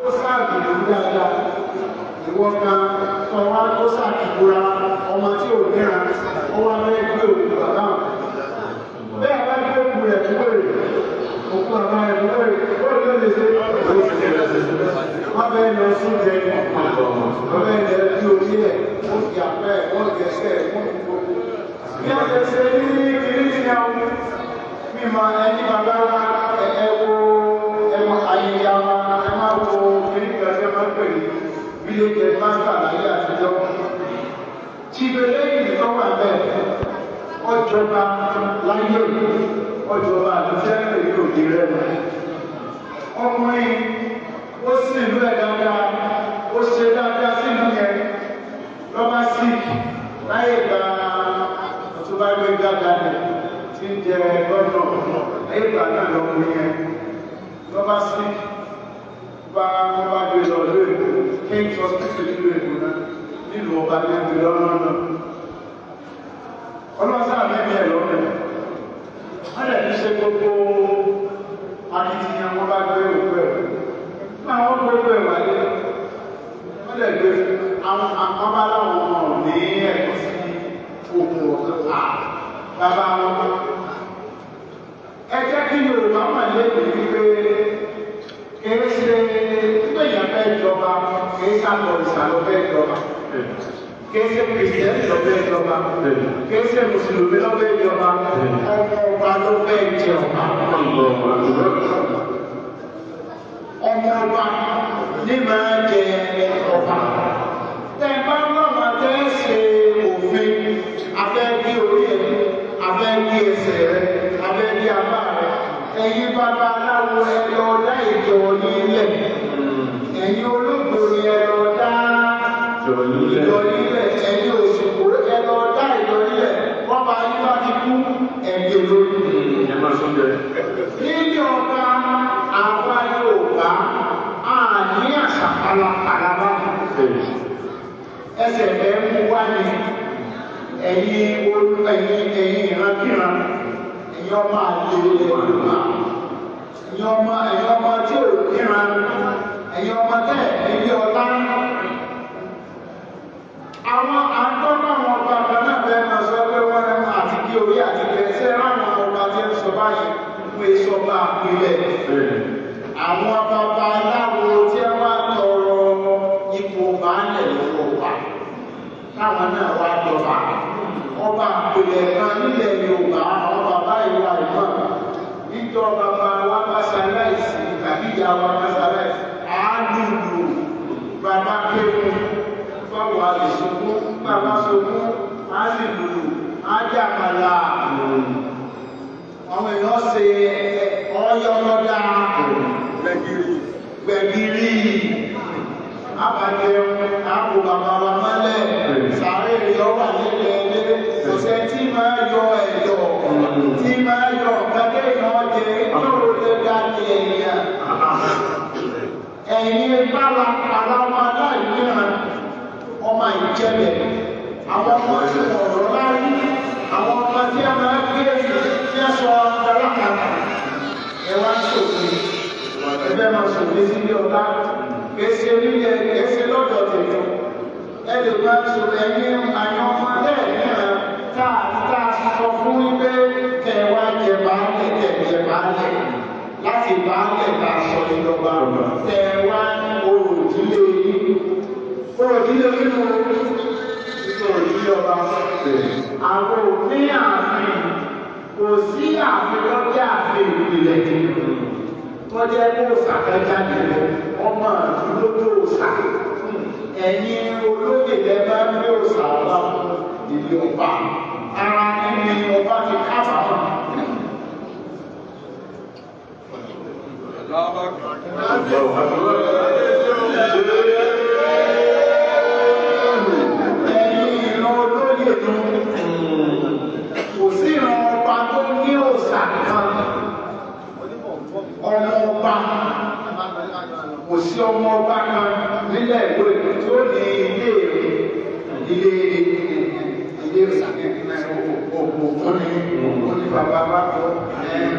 Ó sáàbì ló dáadáa. Ìwọ kan sọ wá tó sàkìbúra ọmọ tí ò níran, ó wá fẹ́ gbé òkú bàbá wọn. Bẹ́ẹ̀ bá gbé òkú rẹ̀ fún wèrè, òkú bàbá rẹ̀ fún wèrè, ó ló lè ṣe. Wọ́n fẹ́ lọ sún jẹ ní wọ́n fẹ́ lọ bí orí ẹ̀, wọ́n fi àpẹ́ ẹ̀, wọ́n gẹ̀ẹ́sẹ̀ ẹ̀, wọ́n fi gbogbo. Bí wọ́n ṣe ṣe ní kiri ní àwọn mímọ ẹni bàbá wa ẹ wo ẹmọ ayẹyẹ wa ẹ máa wo kiri kan ṣe máa ń pè ní village headmaster láyé àtijọ́. Tìbẹ̀lẹ́ yìí tó wà bẹ́ẹ̀ ọjọba láyé ọjọba àlùfẹ́ pè ní òde rẹ̀ mọ́. Ọkùnrin ó sì ìlú ẹ̀ dáadáa, ó ṣe dáadáa sílùú yẹn lọ́ba síìkì láyé gba Ọ̀túnba Gbénga Daniel tí ń jẹ gọ́nà láyé ìgbà náà lọ́kùnrin yẹn lọ́ba síìkì bá wọ́n bá gbé lọ lóògbé King's Hospital nílùú Èkó náà nílùú ọba ní ẹgbẹ́ lọ́nà náà ọlọ́sà mẹ́mí ẹ̀ lọ́nà wọ́n dẹ̀ fi ṣe gbogbo akitiyan wọ́n bá gbé òkú ẹ̀ nígbà wọ́n gbé òkú ẹ̀ wáyé wọ́n dẹ̀ gbé àwọn bá láwọn ọmọ ní ẹ̀kọ́ sí òkú ọ̀kan bàbá wọn. Ẹ jẹ́ kí Yorùbá mọ̀ lẹ́yìn wípé kìí ṣe nígbà èèyàn fẹ́ jọba kìí ṣàkọ ìsàlọ̀ fẹ́ jọba kìí ṣe kìrìsìtẹ́nì ló fẹ́ jọba kìí ṣe mùsùlùmí ló fẹ́ jọba ọmọ ọba ló fẹ́ jẹ ọba. Ọmọ ọba ní máa jẹ ọba. Tẹ bá lọ́wọ́ tẹ́ ṣe òfin abẹ́ bí orí ẹ̀ abẹ́ bí ẹsẹ̀ rẹ abẹ́ bí apá rẹ ẹ̀yin bàbá aláwo ẹ lọ dá ìjọ yín lẹ̀ ẹ̀yin olóògbé ẹ lọ dá ìjọ yín lẹ̀ ẹ̀yin òṣùpò ẹ lọ dá ìjọ yín lẹ̀ bọ́ba yín bá ti kú ẹ̀gbẹ́ lórí. Nílé ọba àwa Yorùbá a ní àṣà pálapàla báyìí. Ẹsẹ̀ ẹ̀ ń mú wá ní ẹ̀yin ẹ̀yin ìrankíran ẹ̀yin ọmọ àlè ilẹ̀ Yorùbá ẹ̀yin ọmọ tí ò níran ẹ̀yin ọmọ tẹ̀ nílé ọlá. Àwọn àńtọ́nà àwọn ọba kan náà fẹ́ máa sọ pé wọ́n rẹ̀ àti kí orí àti kẹsẹ́ ráwọn ọba tí ń sọ báyìí pé sọba àpilẹ̀. Àwọn bàbá aláwo tí wọ́n wá tọrọ ipò baálẹ̀ lọ́wọ́ wa táwọn náà wá jọba. Ọba àpilẹ̀ kan nílẹ̀ Yorùbá àwọn bàbá ìwà ìmọ̀ níjọ́ bàbá wa bá ṣaláìsí tàbí ìyá wa bá ṣaláìsí àálùlù bàbá kéwù báwo a lè sunkún bàbá sunkún á sì lùlù á jàmàlà àwọn èèyàn ṣe ọyọlọdà gbẹ̀gìrì àbàjẹun àpò bàbá wa mọ́lẹ̀ sàárè rẹ̀ wà nílẹ̀ ilé kò sẹ́ tí máa yọ ẹ̀dọ̀ tí máa yọ kẹ́kẹ́ èèyàn jẹ yóò lè ga ní èèyàn ẹ̀yin pálapàla ọmọ aláìníran ọmọ ìjẹbẹ̀ àwọn ọmọ tí wọ́n rọ̀ láyé àwọn ọmọ tí a máa ń gbé tí a sọ alákàtà ẹ wá ń ṣòfin ẹgbẹ́ máa ṣòfin sílé ọlá kèsì onílẹ̀ kèsì lọ́dọ̀ tèmi ẹ lè máa ṣò ẹ̀yin àyàn ọmọ aláìníran tá a sọ fún wípé kẹ wá jẹ baálẹ̀ kẹ jẹ baálẹ̀ láti baálẹ̀ tá a sọ ìjọba tẹ wá òròdílé yín òròdílé nínú òròdílé ọba. Àwọn òfin ààfin kò sí ààfin lọ́jọ́ ààfin ìpìlẹ̀ tọ́jẹ́ kó sàkájáde lọ ọmọ àdúgbò tó sà ẹ̀yin olóyè lẹ bá ń gbé òòsà ọba fún ìlú ọba ara nínú ọba ti kábàámọ̀. Ẹ̀yin ìran olóyè nu kò sí ìran ọba tó ní òòsà kan ọmọ ọba kò sí ọmọ ọba kan nílẹ̀ ìwé tó ní ilé ilé ilé òkú ní òkú ní bàbá bá kọ ẹ̀.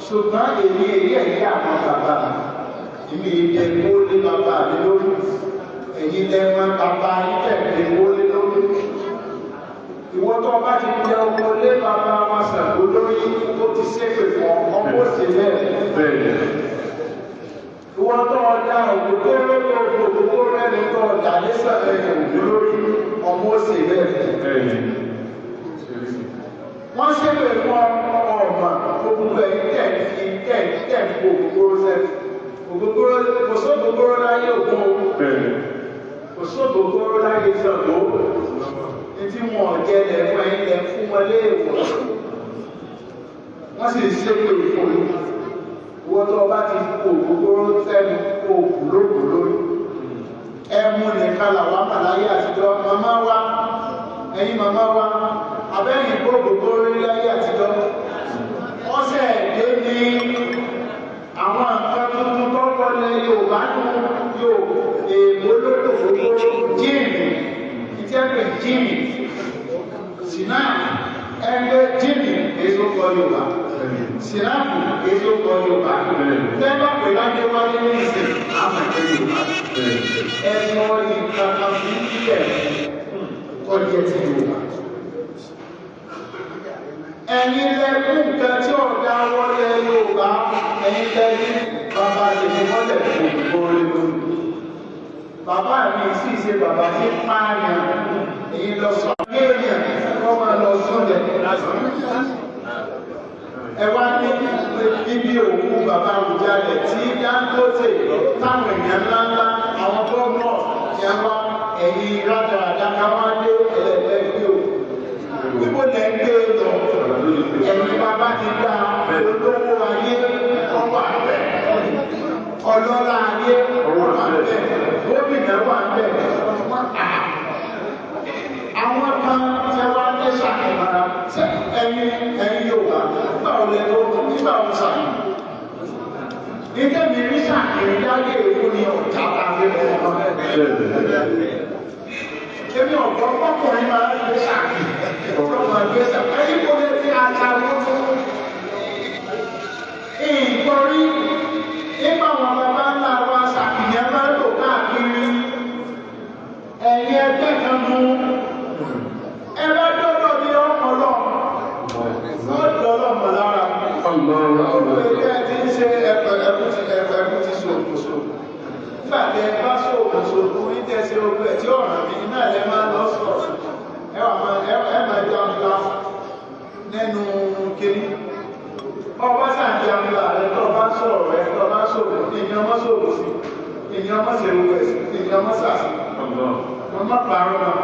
Ṣùgbọ́n èmi èyí ẹ̀yí àwọn bàbá èmi ìjẹ kó lé bàbá mi lórí. Ẹ̀yin lẹ mọ bàbá yín tẹ̀lé kó lé lórí. Ìwọ tó bá ti jẹ owó lé bàbá wa Ṣàngó lórí ó ti ṣépè fún ọmọ òsè bẹ́ẹ̀. Ìwọ tó ọjà ògógóró ògógóró rẹ́ni tó ọjà ní sàlẹ̀ ògó lórí ọmọ òsè bẹ́ẹ̀. Wọ́n ṣépè fún ọmọ gbogbo ẹ̀yìn tẹ̀ fi ògógóró sẹ́nu. Ògógóró kò sógógóró láyé ògún o. Kò sógógóró láyé Ṣàngó. Tí wọn jẹ lẹ́fún ẹ̀yìn lẹ́ fún wọn léèwọ̀. Wọ́n sì ṣépè fún ìwọ tó bá ti kó ògógóró sẹ́nu kó kù lóògùn lórí. Ẹmu nìkan làwọn àmàláyé àtijọ́ màmá wa ẹ̀yin màmá wa abẹ́yìn kó ògógóró láyé àtijọ́. Ọ̀sẹ̀ dé ní àwọn nǹkan tuntun tó wọlé Yorùbá nù yóò èèbó lódò ògógóró jíìnì ìtẹ́pẹ̀ jíìnì sinapu ẹgbẹ́ jíìnì èso kọ Yorùbá sinapu èso kọ Yorùbá tẹ́lá pẹ̀lú adéwálé ní ìsìn àmọ̀tẹ́ Yorùbá ẹ̀sọ́ ìkankan fún kíkẹ́ tọ́jú ti Yorùbá. Ẹ̀yin lẹ́kún nǹkan tí ọ̀dà wọlé Yorùbá ẹ̀yin lẹ́ni bàbá tèmi mọ́lẹ̀ fún ògbó lórí. Bàbá mi sì ṣe bàbá tí pààyàn èyí lọ sọ èèyàn kọ́ máa lọ sọ́lẹ̀. Ẹ wá ní ibi òkú bàbá Àwùjalẹ̀ tí Dangote táwọn èèyàn ńláńlá àwọn gómìnà tí a wá ẹ̀yìn rádaràdá ká wá dé ẹlẹ́gbẹ́ gbé òkú. Ibo lẹ̀ ń gbé lọ? Ẹ̀yin bàbá ti gba olówó ayé ọwọ́ àbẹ̀. Ọlọ́lá ayé ọwọ́ àbẹ̀. Gómìnà wà bẹ̀. Àwọn kan tí wọ́n dé ṣàkóbára ẹ̀yin ẹ̀yin Yorùbá nígbà wo lẹ tó nígbà wo ṣàkóbá. Nígbà mi rí ṣàkóbá láyé èkó ni ọ̀tá tàbí ọmọ. Èmi ọ̀gbọ́n pọ́kùnrin máa ń gbé ṣàkóbá. Ọmọ gbé ṣàkóbá. Ẹ̀yin kò lè fi ata wọ́n fún. Ìgbọ́rí nígbà wọn bàbá ńlá wa ṣàkìyàn máa ń lò káàkiri. Ẹ̀yin ẹgbẹ́ kan mú. Ẹ bá dọ́dọ̀ ní ọmọ lọ. Ó dọ́dọ̀ mọ̀ lára. Ọ̀pọ̀ tí ń ṣe ẹ̀kú ti ṣòkòṣò. Nígbà tẹ ẹ bá ṣòkòṣò ní tẹ̀sí ogun ẹ̀ tí ọ̀ràn mi iná ẹ̀ máa lọ sọ̀rọ̀. Ẹ wà máa ẹ máa jàǹdà nínú kiri. Ọba ṣàǹjàǹdà rẹ tó bá sọ̀rọ̀ rẹ tó bá sọ̀rọ̀ ìyẹn ọmọ sọ̀rọ̀ sí ìyẹn ọmọ ṣe ogun ẹ̀ sí ìyẹn ọmọ ṣàṣì. Wọ́n má parọ́ náà.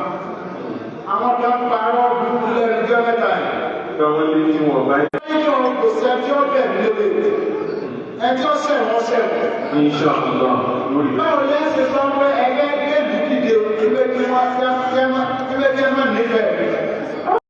Àwọn kan parọ́ burúkú lẹ́nu jẹ́ mẹ́ta yìí. Táwọn lé tí wọ́n bá yẹ. Nínú kò sí ẹtí ó bẹ̀ mí lé. Ẹtí ó sẹ̀ wọ́n sẹ̀ wọ́n. Insha Allah lórí. Báwo lẹ ṣe sọ pé ẹgbẹ́ gbèlú dìde ìwé kí wọ́n fẹ́ má nífẹ̀ẹ́ mi?